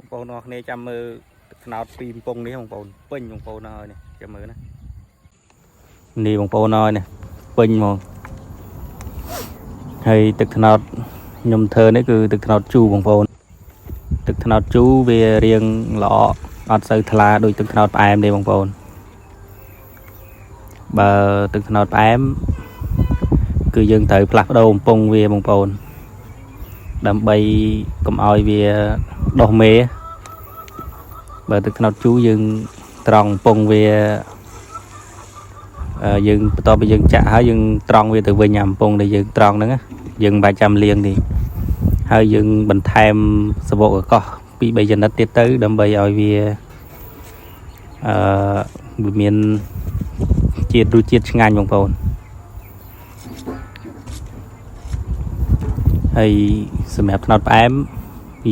បងប្អូនអរគ្នាចាំមើលទឹកត្នោតពីកំពង់នេះបងប្អូនពេញបងប្អូនហើយនេះចាំមើលណានេះបងប្អូនហើយនេះពេញហ្មងហើយទឹកត្នោតខ្ញុំធ្វើនេះគឺទឹកត្នោតជូរបងប្អូនទឹកត្នោតជូរវារៀងល្អអត់សូវថ្លាដូចទឹកត្នោតផ្អែមទេបងប្អូនបើទឹកត្នោតផ្អែមគឺយើងត្រូវផ្លាស់ប្ដូរបំពង់វាបងប្អូនដើម្បីកុំឲ្យវាដុះមេបើទឹកត្នោតជូរយើងត្រង់បំពង់វាយើងបន្ទាប់ពីយើងចាក់ហើយយើងត្រង់វាទៅវិញអាបំពង់ដែលយើងត្រង់ហ្នឹងណាយើងមិនបាច់ចាំលាងទេហើយយើងបន្ថែមសបកកកោះពី3ចំណិតទៀតទៅដើម្បីឲ្យវាអឺវាមានជាតិរសជាតិឆ្ងាញ់បងប្អូនហើយសម្រាប់ត្នោតផ្អែម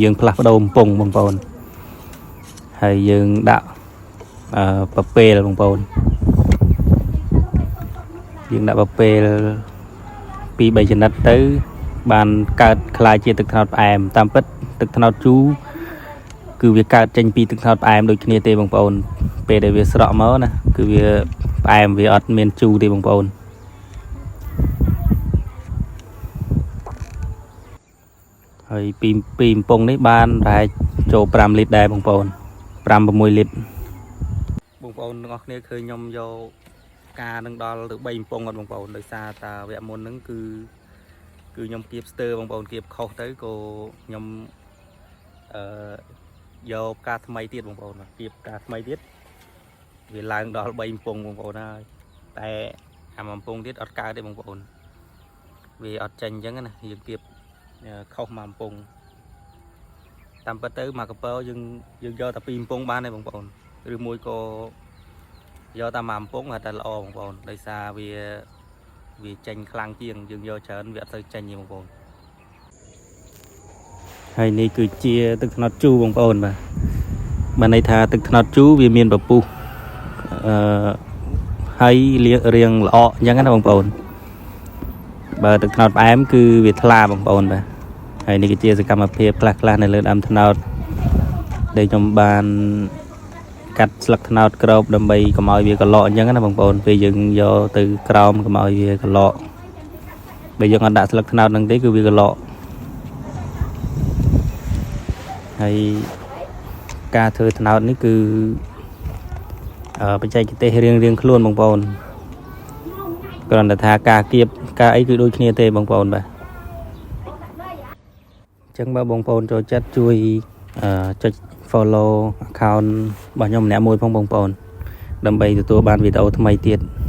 យើងផ្លាស់ប្ដូរបំពង់បងប្អូនហើយយើងដាក់ប្រពេលបងប្អូនយើងដាក់ប្រពេលពី3ចំណិតទៅ បានកើតក្លាយជាទឹកត្នោតផ្អែមតាមពិតទឹកត្នោតជូរគឺវាកើតចេញពីទឹកត្នោតផ្អែមដូចគ្នាទេបងប្អូនពេលដែលវាស្រក់មកណាគឺវាផ្អែមវាអត់មានជូរទេបងប្អូនហើយពីពីកំពង់នេះបានប្រហែលចូល5លីត្រដែរបងប្អូន5 6លីត្របងប្អូនទាំងអស់គ្នាឃើញខ្ញុំយកការនឹងដល់ទៅ3កំពង់អត់បងប្អូនដោយសារតាវគ្គមុនហ្នឹងគឺគឺខ្ញុំគៀបស្ទើបងប្អូនគៀបខុសទៅក៏ខ្ញុំអឺយកផ្កាថ្មីទៀតបងប្អូនបាទគៀបផ្កាថ្មីទៀតវាឡើងដល់3កំពង់បងប្អូនហើយតែអាមួយកំពង់ទៀតអត់កើតទេបងប្អូនវាអត់ចេញអញ្ចឹងណាយើងគៀបខុសមួយកំពង់តាមពិតទៅមកកពើយើងយើងយកតែពីរកំពង់បានទេបងប្អូនឬមួយក៏យកតែមួយកំពង់តែល្អបងប្អូនដោយសារវាវាចេញខ្លាំងជាងយើងយកច្រើនវាអត់សូវចេញទេបងប្អូនហើយនេះគឺជាទឹកត្នោតជូរបងប្អូនបាទបានន័យថាទឹកត្នោតជូរវាមានពពុះអឺហើយលាករៀងល្អអញ្ចឹងណាបងប្អូនបើទឹកត្នោតផ្អែមគឺវាថ្លាបងប្អូនបាទហើយនេះគឺជាសកម្មភាពខ្លះៗនៅលើដើមត្នោតដែលខ្ញុំបានកាត់ស្លឹកត្នោតក្របដើម្បីកុំឲ្យវាកឡកអញ្ចឹងណាបងប្អូនពេលយើងយកទៅក្រោមកុំឲ្យវាកឡកបើយើងអត់ដាក់ស្លឹកត្នោតហ្នឹងទេគឺវាកឡកហើយការធ្វើត្នោតនេះគឺបច្ចេកទេសរៀងរៀងខ្លួនបងប្អូនគ្រាន់តែថាការគៀបការអីគឺដូចគ្នាទេបងប្អូនបាទអញ្ចឹងបើបងប្អូនចូលចិត្តជួយចុច follow account របស់ខ្ញុំម្នាក់មួយផងបងប្អូនដើម្បីទទួលបានវីដេអូថ្មីទៀត។